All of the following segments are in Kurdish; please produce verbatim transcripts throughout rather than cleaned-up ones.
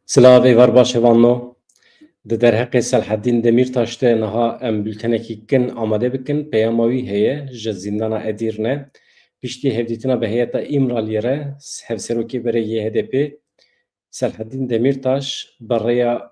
Silav, êvar baş hevalno. Di derheqê Selhedîn Demîrtaş de niha em bultenekî kin amade bikin. Peyama wî heye, ji zîndana Edîrne. Piştî hevdîtina bi heyeta Îmraliyê re, hevserokê berê yê H D P, Selhedîn Demîrtaş bi rêya,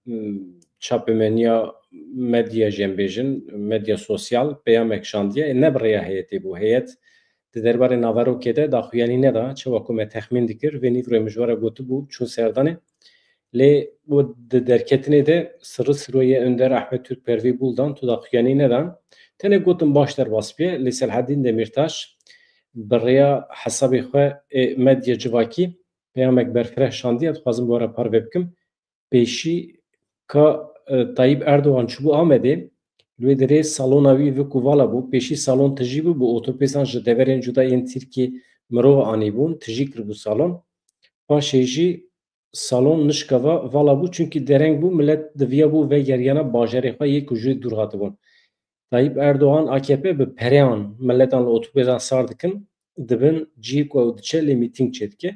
m, çapemeniya medya, jê em bêjin, medya sosyal, peyamek şandiye, ne bi rêya heyetê bû. Heyet di derbarê naverokê de daxuyanî neda, çawa ku me texmîn dikir, vê nîvroyê min ji we re gotibû, çûn serdanê. Lê û di derketinê de sirri siroyê Önder Ahmet Türk Pervî Buldan tu daxuyanî nedan. Tenê gotin baş derbas bê, lê Selhedîn Demîrtaş bi rêya hesabê xwe ê medya civakî peyamek berfireh şandiye, dixwazim bi we re parve bikim. Pêşî ka, e, Tayyip Erdogan çûbû Amedê, li wê derê salona wî vik û vala bû. Pêşî salon tijî bû, bi otopêsan ji deverên cuda yên Tirkiyê mirov anîbûn, tijî kiribû salon. Paşê jî salon nişkava vala bû, çunkî dereng bû, milet diviyabû vegeriyana bajarê xwe yê ku ji wê dûr hatibûn. Tayyip Erdogan, A K P, bi pereyan miletan li otobêsan sar dikin, dibin cihê ku ew diçe lê mîtîng çêdike.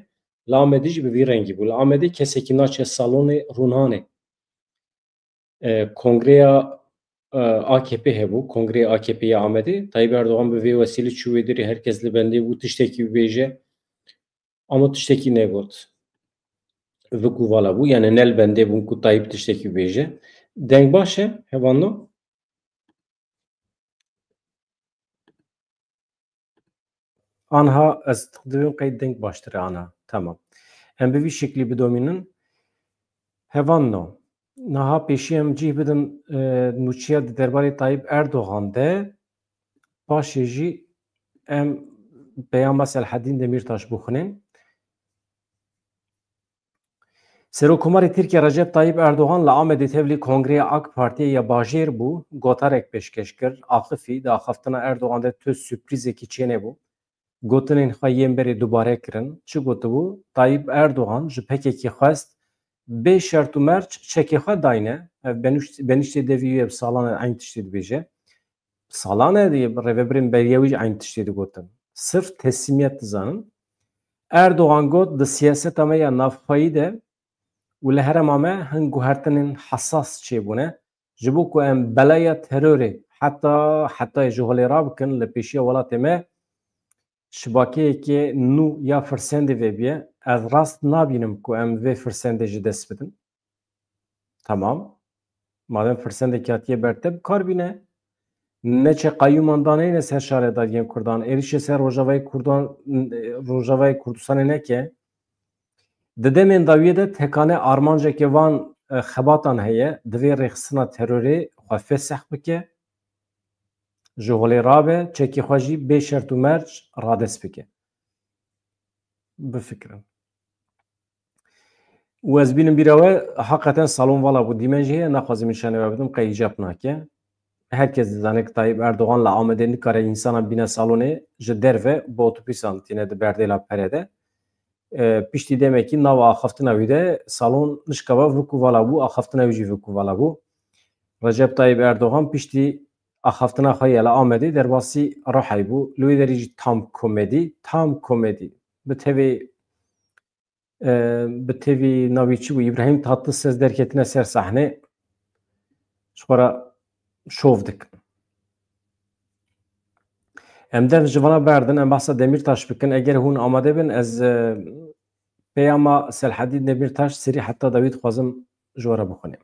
Li Amedê jî bi vî rengî bû. Li Amedê kesekî naçe salonê rûnanê. E, kongreya, e, A K P hebû, kongreya A K P ya Amedê. Tayyip Erdogan bi vê wesîlê çû wê derê, her kes li bendê bû tiştekî bibêje. Ama tiştekî negot. Vik û vala bû, yani ne li bendê bûn ku Tayyip tiştekî bibêje. Deng baş e, hevalno? Anha ez dibim qey deng baştir e, anha. Tamam. Em bi vî şeklî bidomînin. Hevalno, niha pêşî em cih bidin, e, nûçiya di derbarê Tayyip Erdogan de, paşê jî em peyama Selhedîn Demîrtaş bixwînin. Serokkomarê Tirkiye Recep Tayyip Erdogan li Amedê tevlî kongreya AK Partiyê ya bajêr bû, gotarek pêşkêş kir. Axifî, di axaftina Erdogan de tu sürprîzekî çênebû. Gotinên xwe yên berê dubare kirin. Çi gotibû? Tayyip Erdogan ji P K K xwest bê şert û merc çekê xwe dayne. Ev benûş-, benîştê devî wî ye, bi salan e eyn tiştê dibêje. Salan e, rêvebirên beriya wî jî eyn tiştê digotin. Sirf teslîmiyet dizanin. Erdogan got, di siyaseta me ya navxweyî de û li herêma me hin guhertinên hesas çêbûne. Ji bo ku em belaya terorê heta, hetayê ji holê rabikin li pêşiya welatê me, şibakeyekê nû ya firsendê vê biye. Ez rast nabînim ku em vê firsendê ji dest bidin. Tamam. Madem firsendekî hatiye ber te, bi kar bîne. Neçe qeyûman daneyne ser şaredariyên Kurdan. Êrişê ser Rojavayê Kurdan, Rojavayê Kurdistanê neke. Di demên dawiyê de tekane armanceke van, e, xebatan heye. Divê rêxistina terorê xwe fesih bike. Ji holê rabe, çekê xwe jî bê şert û merc radest bike. Bifikirin. Û ez bînim bîra we, heqeten salon vala bû. Dîmen jî heye, naxwazim nîşanê we bidim, qey îcab nake. Her kes dizane ku Tayyip Erdogan li Amedê nikare însanan bîne salonê, ji derve bi otobûsan tîne di berdêla pere de. E, piştî demekî nava axaftina wî de salon nişkava vik û vala bû, axaftina wî jî vik û vala bû. Recep Tayyip Erdogan piştî axaftina xwe ya li Amedê derbasî Rihayê bû. Li wê derê jî tam komedî, tam komedî. Bi tevî, e, bi tevî navî çi bû? Îbrahîm Tatlises derketine ser sahnê. Ji xwe re şov dikin. Em dev ji vana berdin, em behsa Demîrtaş bikin. Eger hûn amade bin, ez, e, peyama Selhedîn Demîrtaş serî heta dawî dixwazim ji we re bixwînim.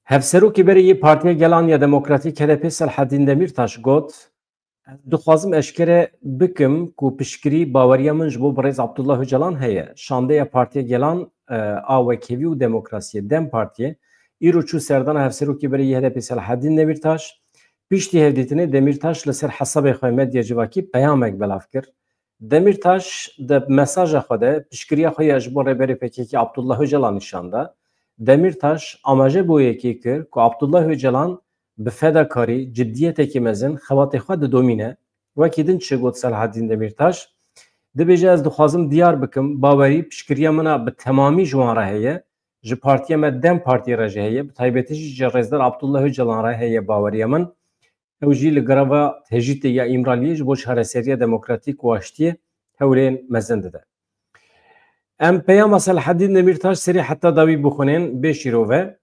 Hevserokê berê yê Partiya Gelan ya Demokratîk, H D P, Selhedîn Demîrtaş got, Ez dixwazim eşkere bikim ku piştgirî baweriya min ji bo birêz Abdullah Ocalan heye. Şandeya Partiya Gelan, e, a Wekhevî û Demokrasiyê, DEM Partiyê, îro çû serdana hevserokê berê yê H D P Selahedîn Demîrtaş. Piştî hevdîtinê Demîrtaş li ser hesabê xwe medya civakî peyamek belav kir. Demîrtaş di mesaja xwe de piştgiriya xwe ya ji bo rêberê P K K Abdullah Ocalan nîşan da. Demîrtaş amaje bo yekê kir ku Abdullah Ocalan bi fedakarî, ciddiyetekî mezin xebatê xwe didomîne. Wekî din çi got Selahedîn Demîrtaş? Dibêje, ez dixwazim diyar bikim, bawerî, piştgiriya min a bi temamî ji wan re heye, ji partiya me DEM Partiyê re jî heye, bi taybetî jî ji Rêzdar Abdullah Ocalan re heye baweriya min. Ew jî li greva tecrîdê ya Îmraliyê ji bo çareseriya demokratîk û aştiyê hewlên mezin dide. Em peyama Selahaddîn Demîrtaş serê heta dawî bixwînin bê şîrove.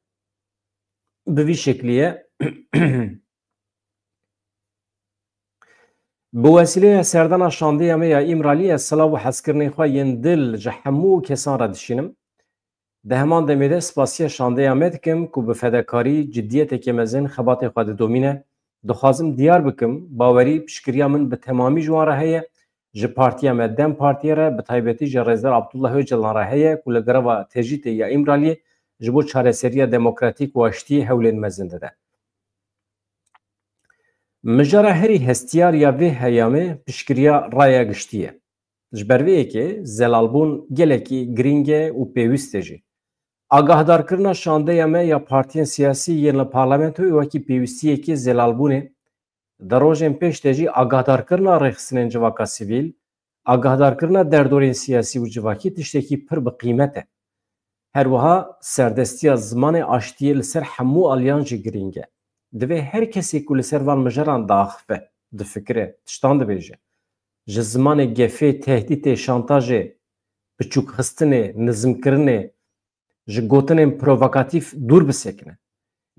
Bi vî şeklî ye. Bi wesîleya serdana şandeya me ya Îmralî ez silav û hezkirinên xwe yên dil ji hemû kesan re dişînim. Di heman demê de spasiya şandeya me dikim ku bi fedekarî, ciddiyeteke mezin xebatê xwe didomîne. Dixwazim diyar bikim, bawerî, piştgiriya min bi temamî ji wan re heye, ji partiya me DEM Partiyê re, bi taybetî ji Rêzdar Abdullah Ocalan re heye ku li greva tecrîdê ya Îmraliyê ji bo çareseriya demokratîk û aştiyê hewlên mezin dide. Mijara herî hestiyar ya vê heyamê piştgiriya raya giştî ye. Ji ber vê yekê zelalbûn gelekî girîng e û pêwîst e jî. Agahdarkirina şandeya me ya partiyên siyasî yên li parlamentoyê wekî pêwîstiyekê zelalbûnê, di rojên pêş de jî agahdarkirina rêxistinên civaka sivîl, agahdarkirina derdorên siyasî û civakî tiştekî pir bi qîmet e. Her wiha serdestiya zimanê aştiyê li ser hemû aliyan jî girîng e. Divê her kesê ku li ser van mijaran diaxife, difikire, tiştan dibêje, ji zimanê gefê, tehdîtê, şantajê, biçûkxistinê, nizmkirinê, ji gotinên provokatîf dûr bisekine.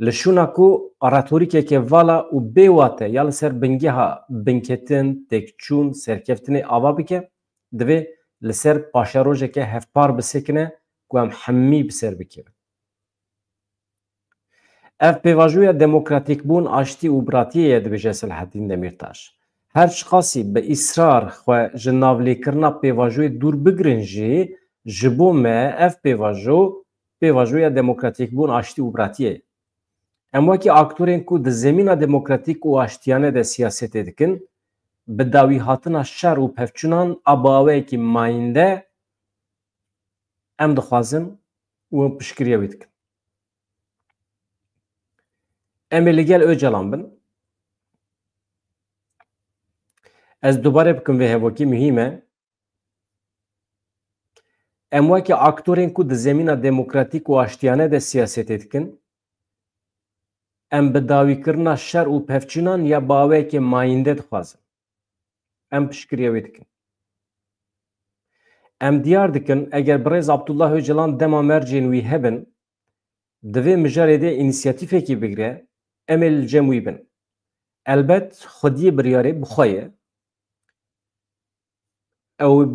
Li şûna ku retorîkeke vala û bêwate ya li ser bingeha binketin, têkçûn, serkeftinê ava bike, divê li ser paşerojeke hevpar bisekine ku em hemî bi ser bikevin. Ev pêvajoya demokratîkbûn, aştî û biratiyê ye, dibêje Selahaddîn Demîrtaş. Her çiqasî bi îsrar xwe ji navlêkirina pêvajoyê dûr bigirin jî, ji bo me ev pêvajo, pêvajoya demokratîkbûn, aştî û biratiyê ye. Em wekî aktorên ku di zemîna demokratîk û aştiyane de siyasetê dikin, bi dawîhatina şer û pevçûnan a bi awayekî mayînde em dixwazin û piştgiriya wî dikin. Em ê li gel Ocalan bin. Ez dubare bikim vê hevokî muhîm e. Em wekî aktorên ku di zemîna demokratîk û aştiyane de siyasetê dikin, em bi dawîkirina şer û pevçûnan ya bi awayekê mayînde dixwazin. Em piştgiriya wê dikin. Em diyar dikin, eger birêz Abdullah Ocalan dema mercên wî hebin, di vê mijarê de înîsiyatîfekê bigire, em ê li cem wî bin. Elbet xwediyê biryarê bi xwe ye. Ew,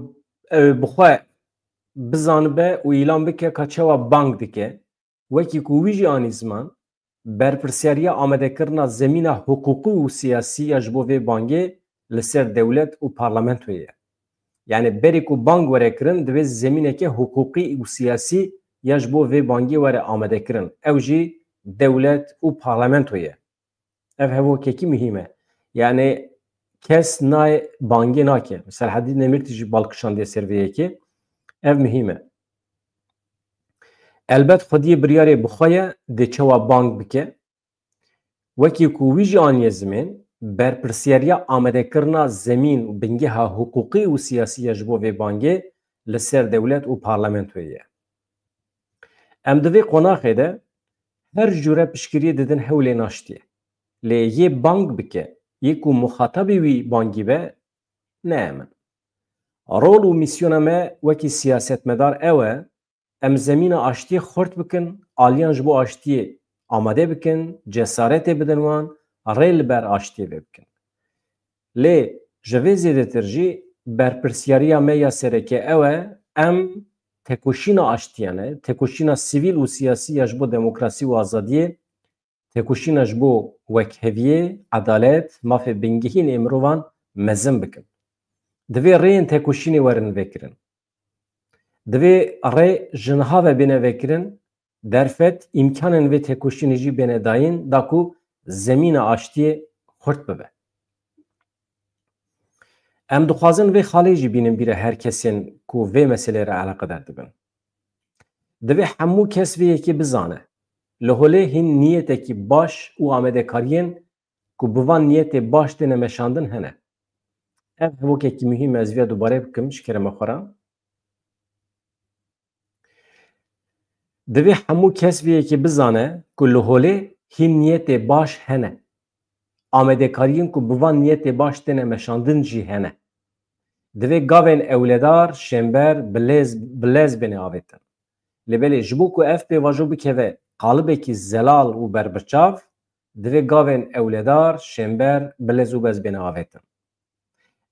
ew ê bi xwe bizanibe û îlan bike ka çawa bang dike. Wekî ku wî jî anî ziman, berpirsiyariya amadekirina zemîna hiqûqî û siyasî ya ji bo vê bangê li ser dewlet û parlamentoyê ye. Yani berê ku bang were kirin, divê zemîneke hiqûqî û siyasî ya ji bo vê bangê were amadekirin. Ew jî dewlet û parlamento ye. Ev hevokekî muhîm e. Yani kes nayê bangê nake. Selahaddîn Demîrtaş jî bal kişandiye ser vê yekê. Ev muhîm e. Elbet xwediyê biryarê bi xwe ye, dê çawa bang bike. Wekî ku wî jî aniye zimên, berpirsiyariya amadekirina zemîn û bingeha hiqûqî û siyasî ya ji bo vê bangê li ser dewlet û parlamentoyê ye. Em di vê qonaxê de her jûre piştgiriyê didin hewlên aştiyê. Lê yê bang bike, yê ku muxatabê wî bangî be, ne em in. Rol û mîsyona me wekî siyasetmedar ew e, em zemîna aştiyê xurt bikin, aliyan ji bo aştiyê amade bikin, cesaretê bidin wan, rê li ber aştiyê vebikin. Lê ji vê zêdetir jî berpirsiyariya me ya sereke ew e, em tekoşîna aştiyane, tekoşîna sivîl û siyasî ya ji bo demokrasî û azadiyê, tekoşîna ji bo wekheviyê, edalet, mafê bingehîn ê mirovan mezin bikin. Divê rêyên tekoşînê werin vekirin. Divê rê ji niha ve bêne vekirin, derfet, îmkanên vê tekoşînê jî bêne dayîn, da ku zemîna aştiyê xurt bibe. Em dixwazin vê xalê jî bînin bîra her kesên ku vê meselê re eleqedar dibin. Divê hemû kes vê yekê bizane. Li holê hîn niyetekî baş û amadekariyên ku bi van niyetê baş têne meşandin hene. Ev hevokekî muhîm e, ez viya dubare bikim ji kerema xwe re. Divê hemû kes vê yekê bizane ku li holê hîn niyetê baş hene. Amadekariyên ku bi van niyetê baş têne meşandin jî hene. Divê gavên ewledar, şênber, bilez, bilez bêne avêtin. Lê belê ji bo ku ev pêvajo bikeve qalibekî zelal û berbiçav, divê gavên ewledar, şênber, bilez û bez bêne avêtin.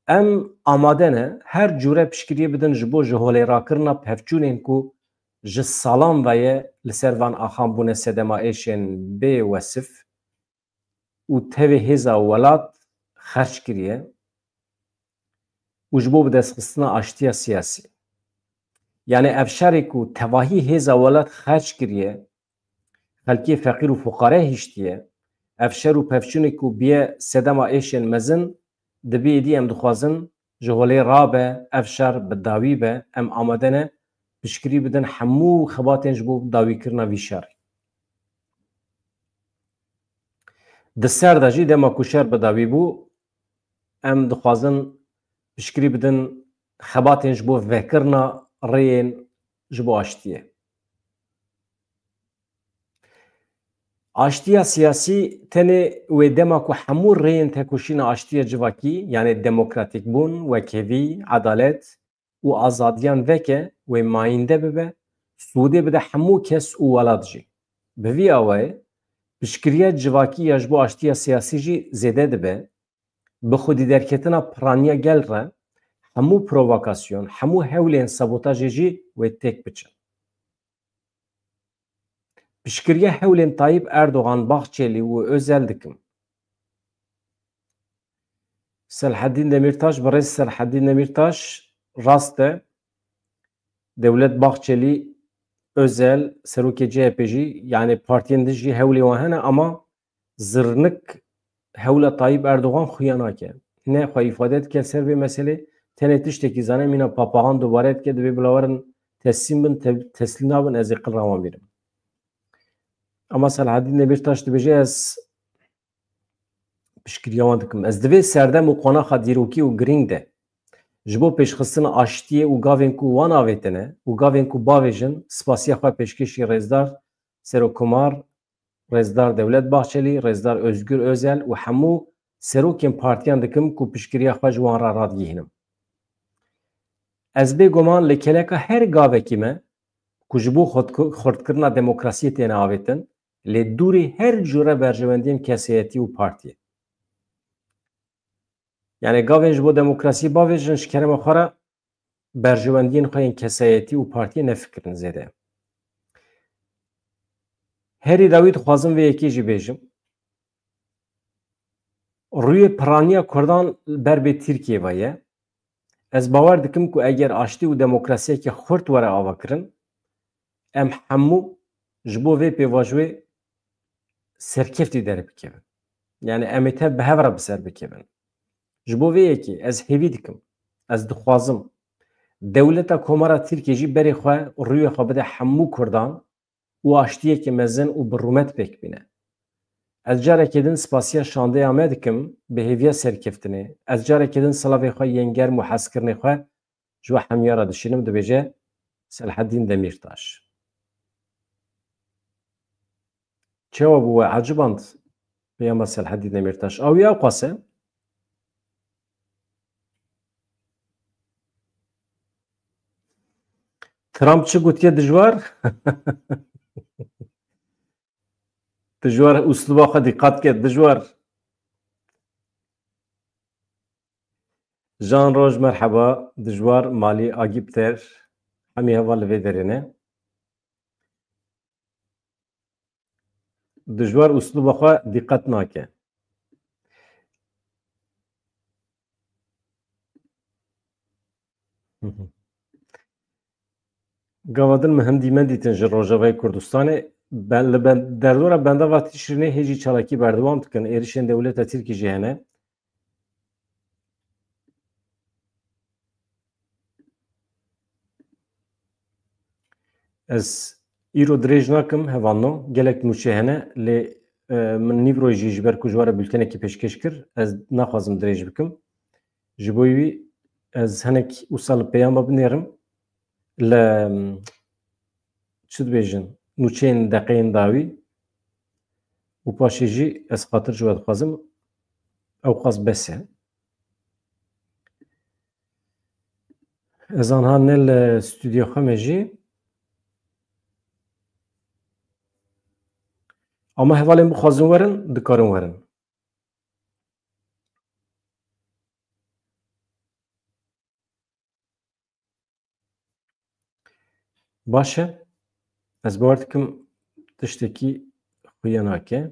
Em amade ne her cûre piştgiriyê bidin ji bo ji holê rakirina pevçûnên ku ji salan ve ye li ser van axan bûne sedema êşên bê wesif û tevê hêza welat xerc kiriye û ji bo bidestxistina aştiya siyasî. Yanî ev şerê ku tevahî hêza welat xerc kiriye, xelkê feqîr û fuqare hiştiye, ev şer û pevçûnê ku biye sedema êşên mezin, dibê êdî em dixwazin ji holê rabe, ev şer bi dawî be, em amade ne piştgirî bidin hemû xebatên ji bo dawîkirina vî şerê. Di ser de jî dema ku şer bi dawî bû, em dixwazin piştgirî bidin xebatên ji bo vekirina rêyên ji bo aştiyê. Aştiya siyasî tenê wê dema ku hemû rêyên tekoşîna aştiya civakî, yanê demokratîkbûn, wekhevî, edalet û azadiyan veke, wê mayînde bibe, sûdê bide hemû kes û welat jî. Bi vî awayê, piştgiriya civakî ya ji bo aştiya siyasî jî zêde dibe, bi xwedî derketina piraniya gel re hemû provokasyon, hemû hewlên sabotajê jî wê têk biçin. Piştgiriya hewlên Tayyip Erdogan, Bahçelî û Özel dikim. Selhedîn Demîrtaş, birêz Selhedîn Demîrtaş, rast e. Dewlet Bahçelî, Özel, serokê C H P jî, yanî partiyên din jî hewlê wan hene, ama zirnik hewla Tayyip Erdogan xuya nake. Ne xwe îfade dike ser vê meselê, tenê tiştekî zane, mîna papaxan dubare dike, divê bila werin teslîm bin, te-, teslîm nabin, ez ê qil rawan bînim. Ama Selhedîn Demîrtaş dibêje, ez piştgiriya wan dikim. Ez divê serdem û qonaxa dîrokî û girîng de ji bo pêşxistina aştiyê û gavên ku wan avêtine û gavên ku bavêjin, spasiya xwe pêşkêşî rêzdar Serokkomar, rêzdar Dewlet Bahçelî, rêzdar Özgür Özel û hemû serokên partiyan dikim ku piştgiriya xwe ji wan re radigihînim. Ez bêguman li keleka her gavekî me ku ji bo xurt-, xurtkirina demokrasiyê têne avêtin, lê dûrî her cûre berjewendiyên kesayetî û partiyê. Yanî gavên ji bo demokrasiyê bavêjin, ji kerema xwe re berjewendiyên xwe yên kesayetî û partiyê nefikirin zêde. Herî dawî dixwazim vê yekê jî bêjim. Rûyê piraniya Kurdan ber bê Tirkiyê ve ye. Ez bawer dikim ku eger aştî û demokrasiyeke xurt were avakirin, em hemû ji bo vê pêvajoyê serkeftî derbikevin. Yanî em ê tev bi hev re bi ser bikevin. Ji bo vê yekê ez hêvî dikim, ez dixwazim dewleta Komara Tirkiyê jî berê xwe, rûyê xwe bide hemû Kurdan û aştiyeke mezin û bi rûmet pêk bîne. Ez careke din spasiya şandeya me dikim bi hêviya serkeftinê. Ez careke din silavê xwe yên germ û hezkirinê xwe ji we hemiya re dişînim, dibêje Selhedîn Demîrtaş. Çawa bû we eciband peyama Selhedîn Demîrtaş? Ew ya qas e? Trump çi gotiye dijwar? Dijwar, usluba xwe dîqat ke, dijwar. Jan Roj, merheba, dijwar, malî, agîpter, hemî heval li vê derê ne. Dijwar usluba xwe dîqet nake. Gava din min hindî mendî tin ji Rojavayê Kurdistanê, ben, li ben, derdora bendava Tişrînê hê jî çalakî berdewam dikin, êrişên dewleta Tirkî jî hene. Ez îro dirêj nakim, hevalno, gelek nûçe hene, lê, e, min nîvroyê jî ji ber ku ji we re bultenekî pêşkêş kir, ez naxwazim dirêj bikim. Ji bo wî ez hinek wisa li peyama binêrim, li, çi dibêjin, nûçeyên deqeyên dawî û paşê jî ez xatir ji we dixwazim, ew qas bes e. Ez anha ne li stûdyo xwe me jî. Ama hevalên bixwazin werin, dikarin werin. Baş e. Ez bawer dikim tiştekî xuya nake.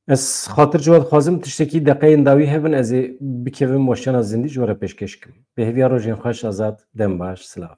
Ez xatir ji we dixwazim tiştekî deqeyên dawî hebin, ez ê bikevim weşana zindî ji we re pêşkêş kim. Bi hêviya rojên xweş, Azad, dem baş, silav.